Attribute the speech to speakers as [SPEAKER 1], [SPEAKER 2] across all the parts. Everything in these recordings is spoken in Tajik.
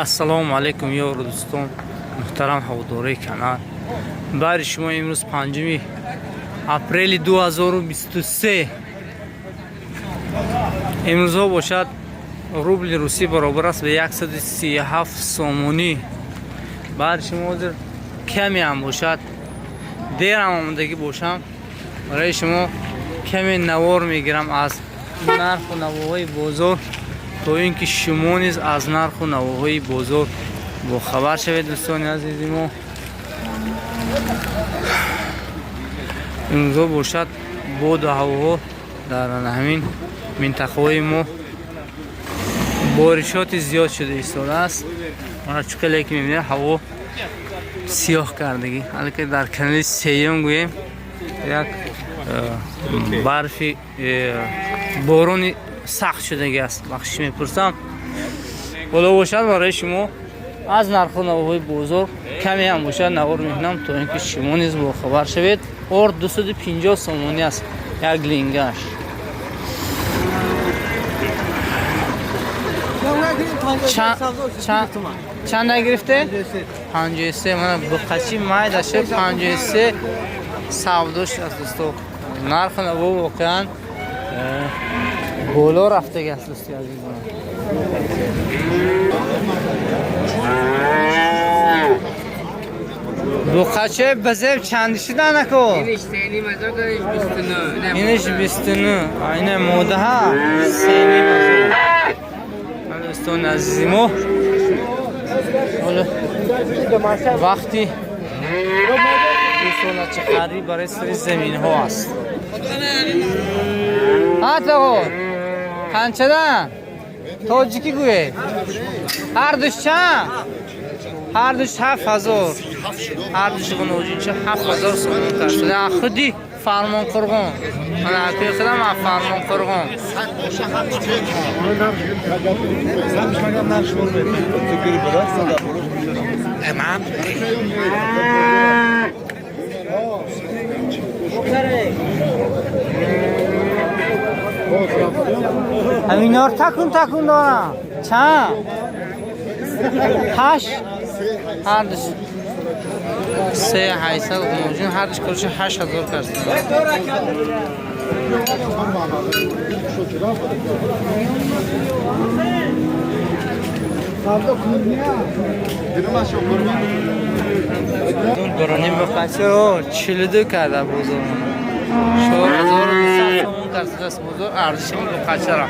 [SPEAKER 1] Ассалому алайкум, ёру дӯстон, муҳтарам ҳаводораи канал. Бари шумо имрӯз 5 апрели 2023. Имрӯзҳо бошад, рубли русӣ баробар аст ба 137 сомонӣ. Бари шумо ҳозир каме ҳам бошад, дерам омадагӣ бошам, барои шумо каме навор мегирам аз нарху навоҳои бозор, то ин ки шумо низ аз нарху навоҳои бозор бохабар шавед. Дӯстони азизи мо, имрӯзҳо бошад, боду ҳавоҳо дар ҳамин минтақаҳои мо боришоти зиёд шуда истодааст. Мана, чӣ хеле ки мебинед, ҳаво сиёҳ кардагӣ. Аллакай дар канали сеюм гӯем, як барфи борони сахт шудагӣ аст. Бахшиш мепурсам. Ҳоло бошад, барои шумо аз нарху навоҳои бозор каме ҳам бошад навор мекунам, то ин ки шумо низ бохабар шавед. Орд 250 сомонӣ аст як лингаш. Чанд гирифте? 53. Мана, буқачи майдаше 53 савдо шудааст. Дӯсто, нарху наво воқеан боло рафтаги аст, дӯсти азизам. Буқаче базеб чанд шуданако? Иниш 29, ина модаҳа 3,5 ҳазор. Дӯстони азизи мо, ҳоло вақти рисолатчихарӣ барои сари заминҳо аст. Ҳа, тағо, қанчадан? Тоҷикӣ гӯед. Ҳардуш чанд? Ҳардуш 7000. Ҳардуш ғуноҷинча 7000 сомон кард. Худи Фармонқурғон. Мана, акои худам аз Фармонқурғон. Ҳаминор такун такун дорам. Чанд? Ҳашт. Ҳардуш 3800 ғуноҷин, ҳардуш корши 8000 кард. Ним бақачаро 42 карда бозор. 4200 сомон кардааст бозор арзиши ин буқачаро.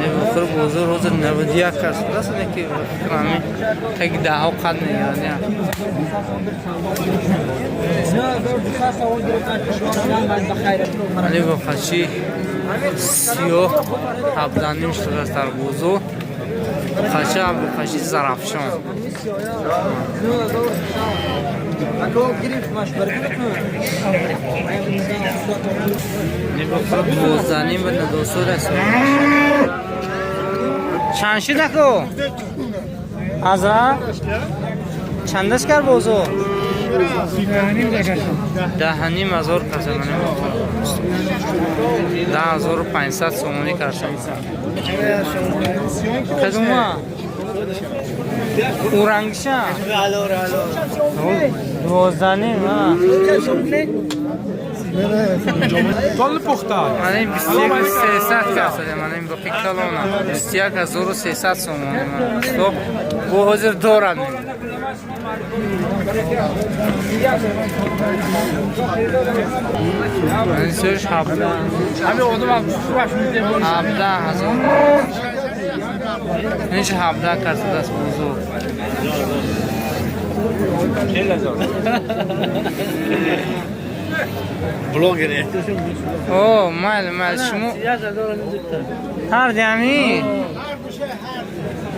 [SPEAKER 1] Мебохӯр, бозор ҳозир 91 кардааст, ки фикр ҳамин таги даҳо қад мегирад. Али буқачи сиёҳ 17,5 шудааст дар бозор. Буқача, буқачи Зарафшон. 12,5 ба надосур аст. Чанд шуд, ако? Азра? Чандаш кар бозор? 10,5 ҳазор каса. 10,500 сомонӣ карсам. Кадума? Ӯ рангиша? 12,5. Мана, ин 21 300 касаде. Мана, ин боқи калона 21 300 сомонӣ. Бо ҳозир дорад. Сёш 17 ҳазор. Инш 17 касадааст бозор.
[SPEAKER 2] 40 ҳазор. Блогер.
[SPEAKER 1] О, майли, майли, шумо ҳар диами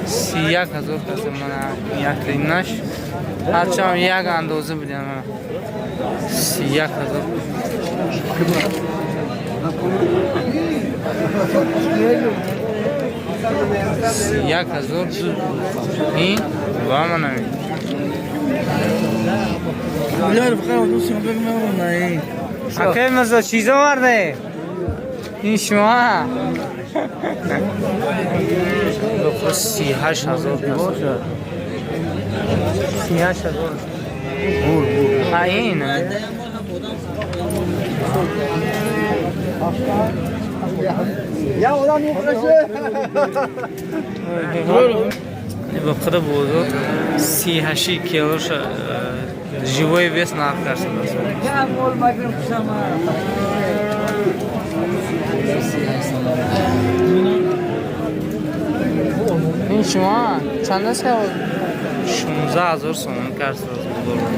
[SPEAKER 1] 31 ҳазор каса. Мана, яктинаш ҳарчанд як андоза будем, 31 ҳазор. 31 ҳазор ин ва манами. Акай Мирзо, чиз оварде? Ин шумо? 38 000. 38 000. А ин?
[SPEAKER 2] Я одам мухлиси.
[SPEAKER 1] Бақира бозор 38 килоша живой вес нарх карсадааст. Ин шумо чанд аст? 16 000 сомон карсадааст бозор.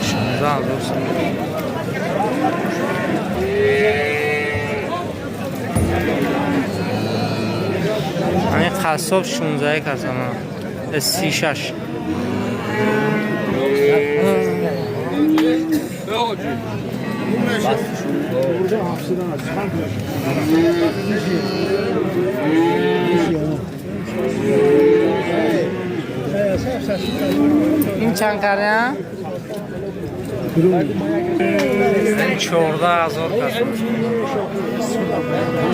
[SPEAKER 1] 16 000 сомон. Ҳамин қассоб 16 касама. 36. Ин чанд кардем? 14 000 кас.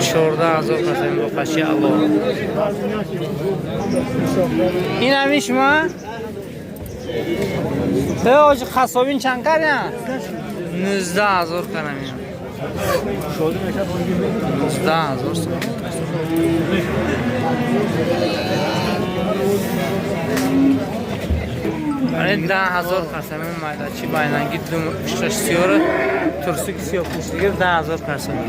[SPEAKER 1] 14 000 кас ин боқаши алло. Ин ҳамин шумо? Э, оҷи қассобин чанд кардем? 19 000 кардам ин. 19 000 сомон. Ани 10 000 касами майдачи байнанги душ сиёра турсуки сиёҳ пӯшидиги 10 000 касами.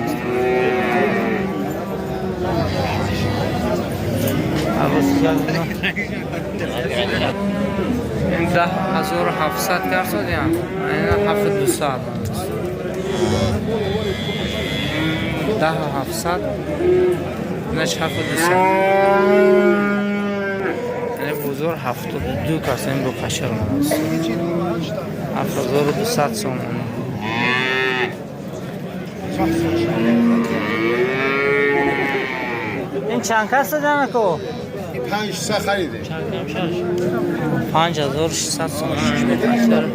[SPEAKER 1] Ин 10 700 карсодиям, ина 7200. 10 700, инаш 7200. Яъне бозор 72 кас ин бо қашар омадааст. 7200 сомонӣ. Ин чанд кас данако?
[SPEAKER 2] Панҷ са хариде.
[SPEAKER 1] 5600 сомонӣ бо қашар.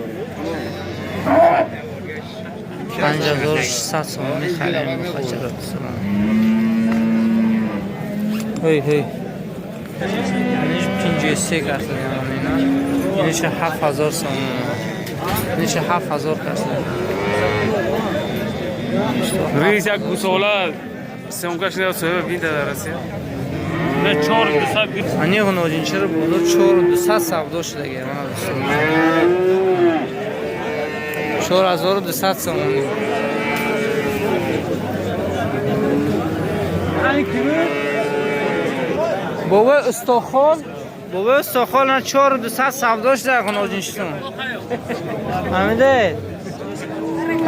[SPEAKER 1] 5600 сомонӣ харем бо қашар. Ҳей, ҳей. Иниш 53 кас ина. Иниш 7000 сомон. Иниш 7000 кас.
[SPEAKER 3] Рейс як гусола съёмка шуда соҳиба бинда дар Россия. Не 4200.
[SPEAKER 1] Ани ғуноҷинчиро бозор 4200 савдо шудаги, мана дӯстон. 4200 сомонӣ. Ани кими? Бобои устохол, бобои устохол на 4200 савдо шуда ғуноҷинчитон. Фаҳмидед?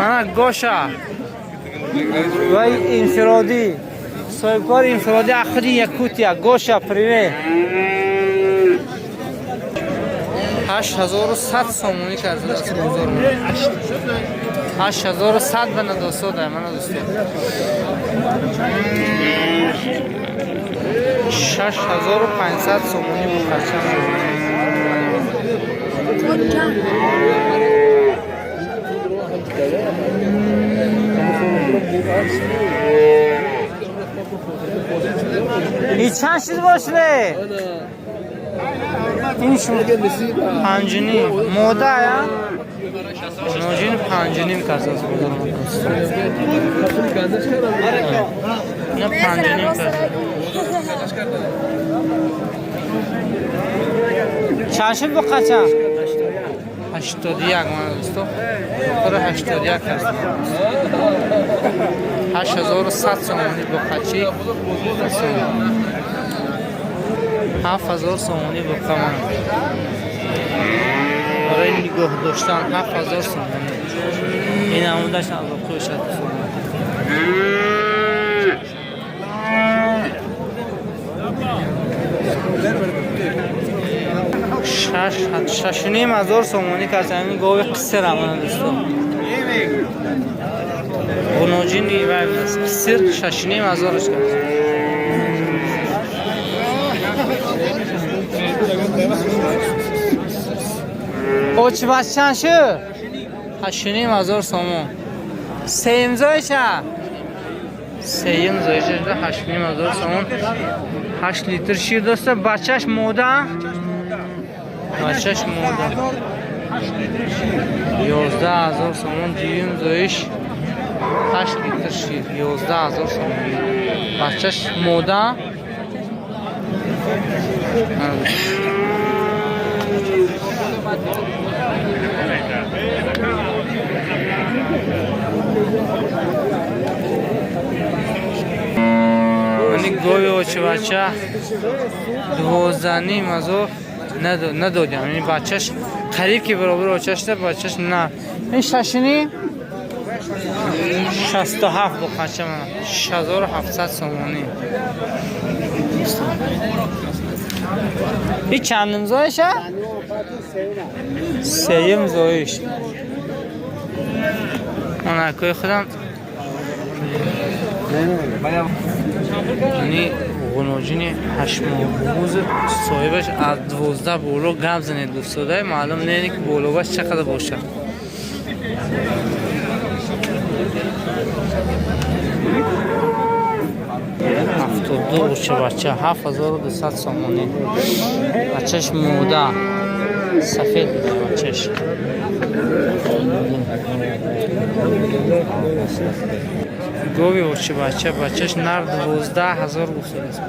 [SPEAKER 1] Ана Гоша. Вай инфиродӣ. Соҳибкори инфиродӣ ахри Якутия. Гоша, привет. 8100 сомонӣ кардааст бозор. 8100 ба надосода, мана дӯсто. 6500 сомонӣ бу харча. И чанд шид бошиде? Ин шумо панҷуним мода я? Ноҷин панҷуним кас аст бозор. Ина панҷуним кас. Чанд шуд бо қача? 81, мана дӯсто. Охири 81 кас. 8100 сомонӣ бо қачи. 7000 сомонӣ бо қаман. Барои нигоҳ доштан 7000 сомонӣ. Ин амудаш алоқи шад сомонӣ. 6 500 сомонӣ кардам ин гови қисир, амана дӯсто. Ғуноҷини вай қисир 6 500-аш кард. Очибаш чанд шуд? 8500 сомон. Сеюм зоиша? Сеюм зоиша шуда 8500 сомон. 8 литр шир доста. Бачаш мода? Бачаш мода. 11000 сомон дуюм зоиш, 8 литр шир, 11000 сомон. Бачаш мода? Ани гови очибача 12,5 ҳазор надодям. Ини бачаш қариб ки баробар очашда, бачаш на. Ин шашини 67 буқача, мана 6700 сомонӣ. И чандум зоиша? Сеюм зоиш. Онакои худам ани ғуноҷини ҳаштмоҳбуз, соҳибаш аз 12 боло гап занед гуфтода, маълум не ки боловаш чӣ қадар бошад. 72 боши бача, 7200 сомонӣ. Бачаш мода, сафед буда бачаш. Гови очи бача, бачаш нар, 12 000 гуфтааст.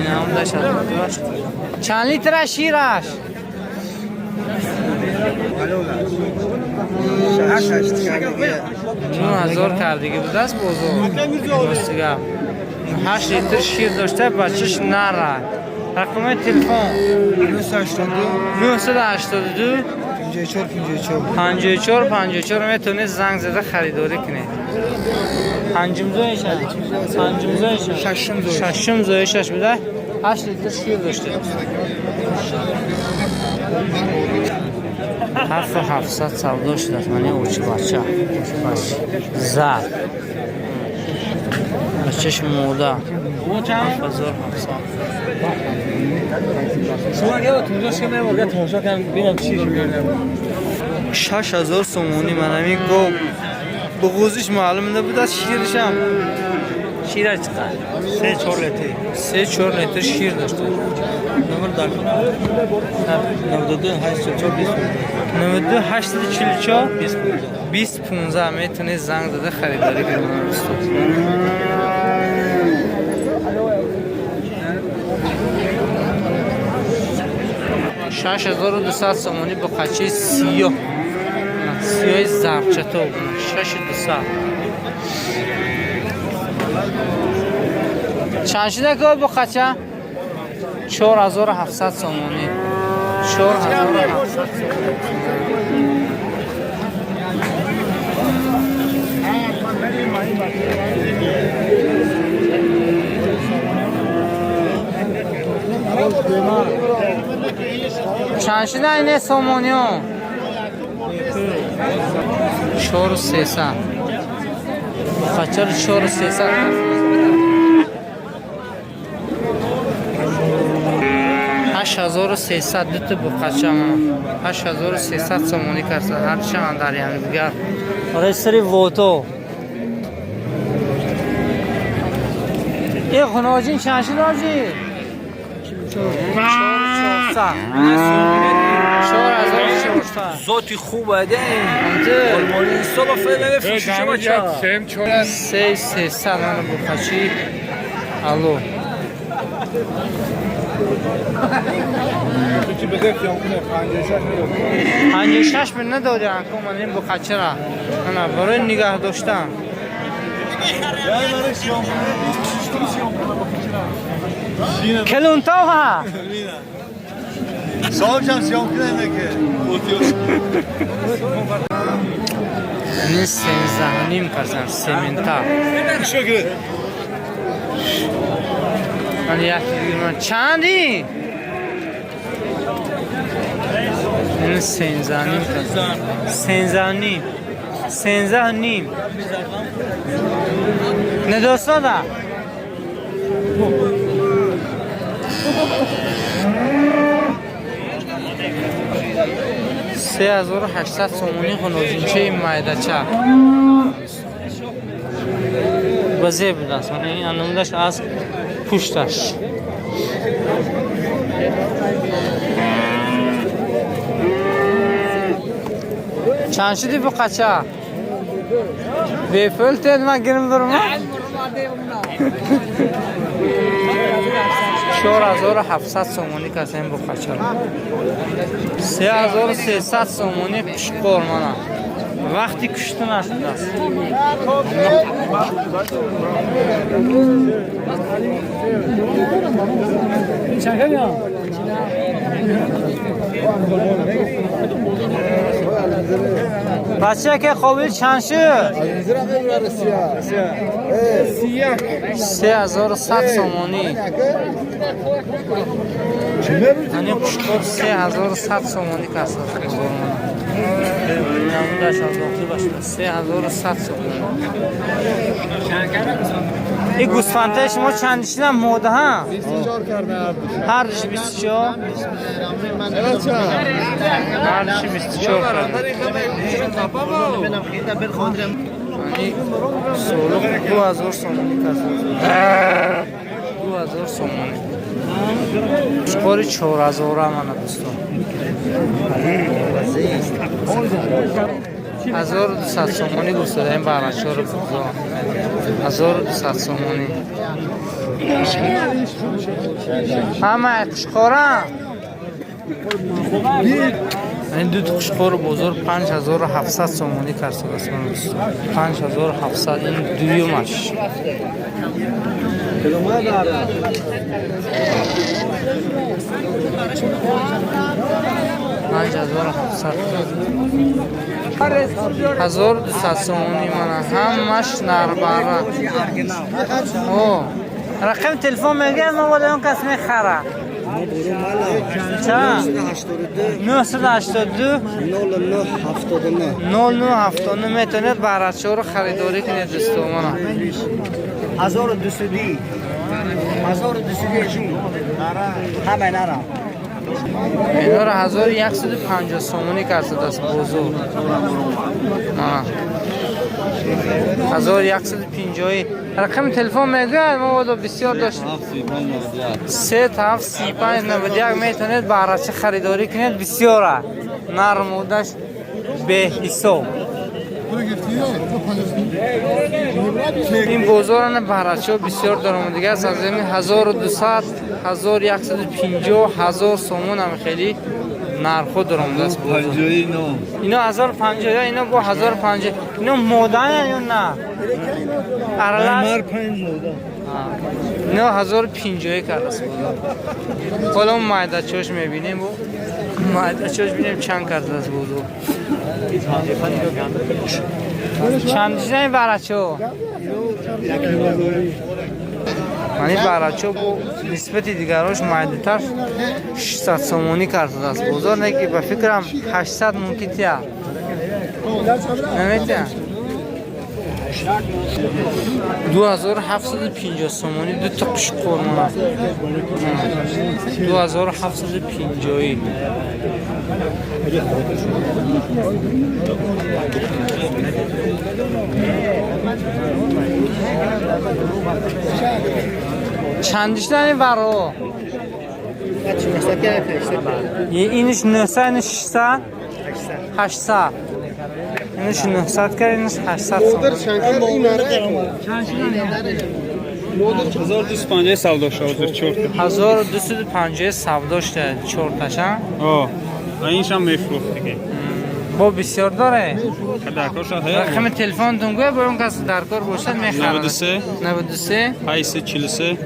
[SPEAKER 1] Инам даш. Чанд литра шираш? 9000 кардагӣ будааст бозор. Рости гап, 8 литр шир дошта, бачаш нара. Рақами телефон? 982 54 54. Метавонед занг зада харидорӣ кунед. Панҷум зоиша, панҷум зоиша, шашум зоишаш буда, 8 литр шир дошта. 7700 савдо шудааст. Мани очи бача зар, бачаш мода, 7700.
[SPEAKER 4] Шумо я тунҷош ка мебор, я тамошо кардам, бинам чӣ.
[SPEAKER 1] 6000 сомонӣ. Манами гов буғузиш маълум набудааст, ширишам, шираш чиқад?
[SPEAKER 4] 3-4 литр.
[SPEAKER 1] 3-4 литр шир дошта.
[SPEAKER 4] Номер дар 92 84 20.
[SPEAKER 1] 92 844 20 15. Метавонед занг зада харидорӣ кунед, устод. 6200 сомонӣ буқачаи сиёҳ, сиёҳи зарчато, 6200. Чанд шуда ко буқача? 4700 сомонӣ, 4700. Чанд шуда ине сомониё? 4300. Буқачаро 4300. 8300 дута буқача, 8300 сомонӣ карса, ҳарчанд дар якдигар барои сари вото. Э, хуноҷин чанд шуд, ҳоҷӣ? 4400, 4400.
[SPEAKER 4] Зоти хуб аде. Олмони соба файда мефурӯши бача.
[SPEAKER 1] 3300 мана буқачи. Алло.
[SPEAKER 2] Чи беда киём куне 56 миллион.
[SPEAKER 1] 56 мил надодӣ, анко ман ин буқачара ана барои нигаҳ доштан.
[SPEAKER 2] Яй мара сиём куне 26 сиём куне.
[SPEAKER 1] Келунтов ҳа.
[SPEAKER 2] Соҳибшам сиём куне неке.
[SPEAKER 1] Ин 13,5 карсан, семента.
[SPEAKER 2] Шукр.
[SPEAKER 1] Ман як чанди? Ин 13,5 карсан. 13,5. 13,5. Недостода? 3800 сомонӣ ғунозинчаи майдача ба зеб будааст. Ин намудаш аз пушташ. Чанд шуди буқача? Бепул тед ман гирим бурма? 4700 сомонӣ каса ин буқачаро. 3300 сомонӣ қушқор мана. Вақти кушта нашудааст. Бача ки қобил чанд шуд? 3100 сомонӣ. Ани қушқор 3100 сомонӣ каса. Намудаш аз дохил башуда 3100 сомонӣ. Ин гӯсфандҳои шумо чанд шидан мода ҳа?
[SPEAKER 2] 24 карда
[SPEAKER 1] Ҳардуш 24? Ҳардуши 24 карда. Ани солуқ 2000 сомонӣ каса. 2000 сомонӣ. Қушқори 4000 мана дӯстон. 1200 сомонӣ гуфтада ин барачаро бузо. 1200 сомонӣ. Ҳама қушқора? Ин ду қушқори бозор 5700 сомонӣ кардааст мана дӯстон. 5700 ин дуюмаш. 5700. 1200 сомонӣ мана ҳамаш нарбара. О, рақами телефон мегӯям, мо вале он кас мехара. Чанд? 982
[SPEAKER 2] 0979
[SPEAKER 1] 0979 метавонед барачаро харидорӣ кунед дӯстон мана.
[SPEAKER 2] 1200 1200 ҳама нара.
[SPEAKER 1] Инора 1150 сомонӣ кардааст бозор. Мана. 1150. Рақами телефон мегӯяд, мо водо бисёр дошт. 3735 91 метавонед барача харидорӣ кунед, бисёра. Нармудаш беҳисоб. Ин бозорана барачаҳо бисёр даромадига аст. Аз ин 1200, 1150, 1000 сомон ҳам хеле нархҳо даромадааст бозор. Ино 1050 ё ино бо 1050. Ино модаян ё на? Аралаш? Ино 1050 кардааст бозор. Ҳоло мо майдачаҳош мебинем, бо майдачаҳош бинем чанд кардааст бозор. Чанд шида ин барачаҳо? Мани барачаҳо бо нисбати дигарош майдатар 600 сомонӣ кардааст бозор, не ки ба фикрам 800 мумкин тия. Наметия? 2750 сомонӣ ду та қушқор мона. 2750. Чанд шида ин баро? Иниш 900, иниш 600? 800. Иниш 900 кард, иниш 800 сомонӣ.
[SPEAKER 3] 1250 савдо шуд, чорта.
[SPEAKER 1] 1250 савдо шуда чорташа.
[SPEAKER 3] О, иншам мефурӯхт диге.
[SPEAKER 1] Бо бисёр доре?
[SPEAKER 3] Даркор шуд ҳая.
[SPEAKER 1] Рақами телефонтон гӯя, бо он кас даркор бошад мехарад.
[SPEAKER 3] 93
[SPEAKER 1] 93
[SPEAKER 3] 843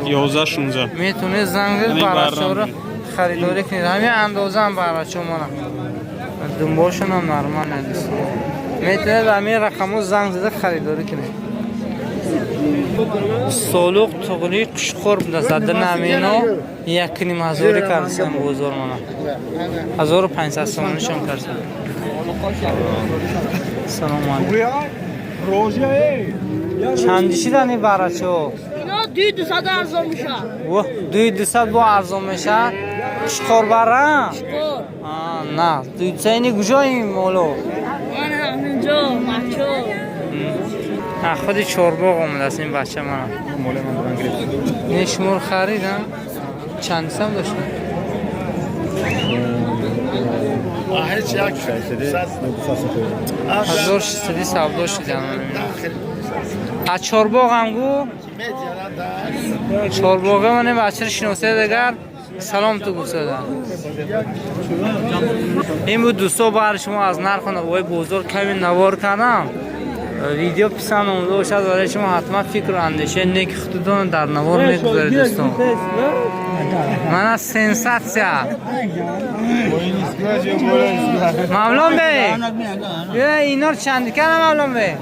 [SPEAKER 3] 11 16.
[SPEAKER 1] Метавонед занг зад
[SPEAKER 3] Ҳамин
[SPEAKER 1] барачаҳоро
[SPEAKER 3] баррам.
[SPEAKER 1] харидорӣ кунед. Ҳамин андозаам барачаҳо мана. Думбошонам нормал нест. Метавонед ҳамин рақамҳо занг зада харидорӣ кунед. Солуқ туғри қушқор будааст. Зада намино якним ҳазорӣ кардасан бозор мана. 1500 сомонишон кардсан. Салому алейкум. Чанд шидан ин барачаҳо?
[SPEAKER 5] Ино 2200 арзон мешавад.
[SPEAKER 1] Воҳ, 2200 бо арзон мешавад. Қушқорбара? На, цени куҷоим моло?
[SPEAKER 5] Ман ҳаминҷо мачо.
[SPEAKER 1] Худи Чорбоғ омадааст ин бача мана. Не, шуморо харидам. Чанд сам дошта? 1600 савдо шидам. Аз Чорбоғам гу? Чорбоға ман ин бачаро шиносед, агар салом ту гуфтада. Ин буд, дӯсто, баҳри шумо аз нарху навои бозор ками навор кардам. Видео писанд омада бошад барои шумо, ҳатман фикру андешаи неки худтон дар навор мегузоред, дӯстон. Мана сенсатсия. Мавлон бей. Э, инор чанд кана, Мавлон бей?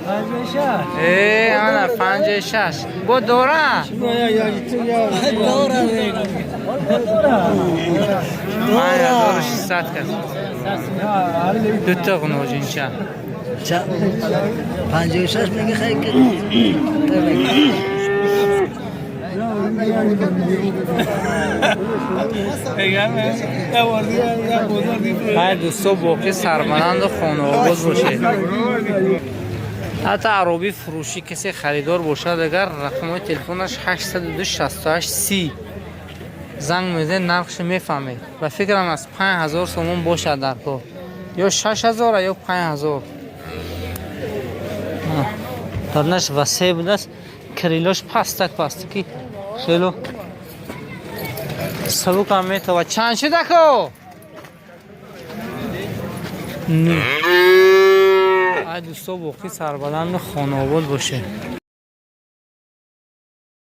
[SPEAKER 1] Э, ана 56. Бо дора? 5600 кас. Дута ғуноҷинча.
[SPEAKER 4] 56 میگه خیلی.
[SPEAKER 1] Ҳай, дӯсто, боқӣ сарбаланду хонаобод бошед. Ҳатто аробӣ фурӯшӣ касе харидор бошад, агар рақамҳои телефонаш 802 68 30 занг мезанед, нархшо мефаҳмед. Ба фикрам, аз 5000 сомон бошад дар кор, ё 6000, ё 5000. Дарнаш васеъ будааст, крылош пастак пастаки, хело сабукам метавад. Чанд шудако? Ай, дӯсто, боқӣ сарбаланду хонаобод бошед.